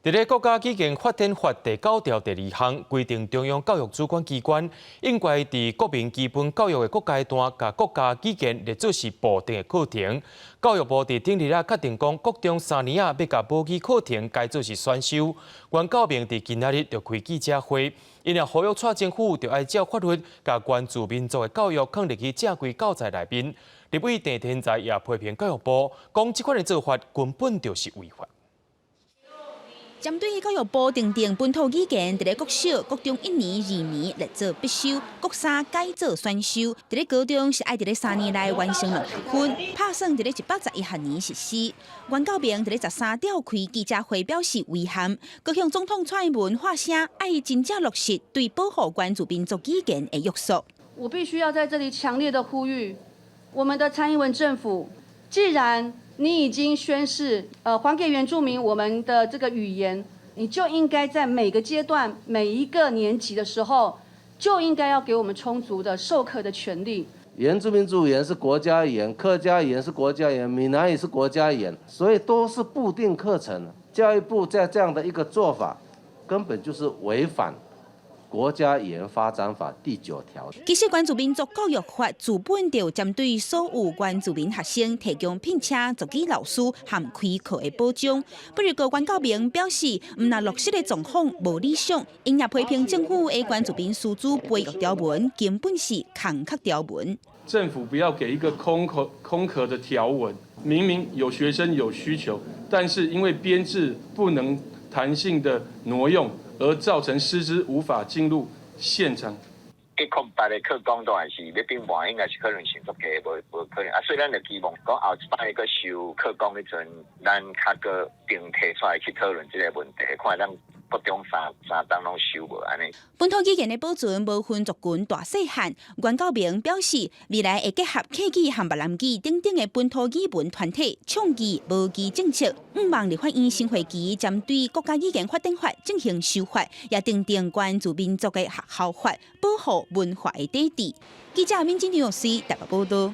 佇咧國家語言發展法第九條第二項規定，中央教育主管機關應該佇國民基本教育的各階段，共國家語言列做是部定的課程。教育部佇頂日仔確定講，國中三年仔欲共母語課程改做是選修。原教盟佇今仔日就開記者會，𪜶也呼籲蔡政府著愛照法律，共原住民族的教育放入去正規教材內面。立委鄭天才也批評教育部，講這款的做法根本就是違法。針對教育部訂定本土語言，佇咧國小、國中一年、二年列做必修，國三改做選修。佇咧高中是愛佇咧三年內完成兩學分，拍算佇咧111學年實施。原教盟佇咧13召開記者會表示遺憾，閣向總統蔡英文發聲，愛真正落實對保護原住民族語言的約束。我必須要在這裡強烈的呼籲，我們的蔡英文政府，既然你已經宣誓，還給原住民我們的這個語言，你就應該在每個階段、每一個年級的時候，就應該要給我們充足的授課的權利。原住民族語言是國家語言，客家語言是國家語言，閩南語是國家語言，所以都是部定課程。教育部在這樣的一個做法，根本就是違反國家語言發展法第九條。其實原住民族教育法自本就針對所有原住民學生提供聘請族語老師和開課的保障。不過原教盟表示，毋但落實的狀況無理想，𪜶也批評政府的原住民師資培育條文根本是空殼條文。政府不要給一個空殼空殼的條文，明明有學生有需求，但是因為編制不能彈性的挪用，而造成師資無法進入現場。 108的課綱都還是欲變換，應該是可能性足低，無無可能。啊，所以咱就期望講後一擺閣修課綱彼陣，咱較閣定提出來去討論這個問題，看咱國中三三冬攏修無按呢。本土語言的保存無分族群大細漢，原教盟表示，未來會結合客語和閩南語等等的本土語文團體，倡議母語政策，向望立法院新會期針對國家語言發展法進行修法，也訂定原住民族的學校法，保護文化的底底。記者民進律師台北報道。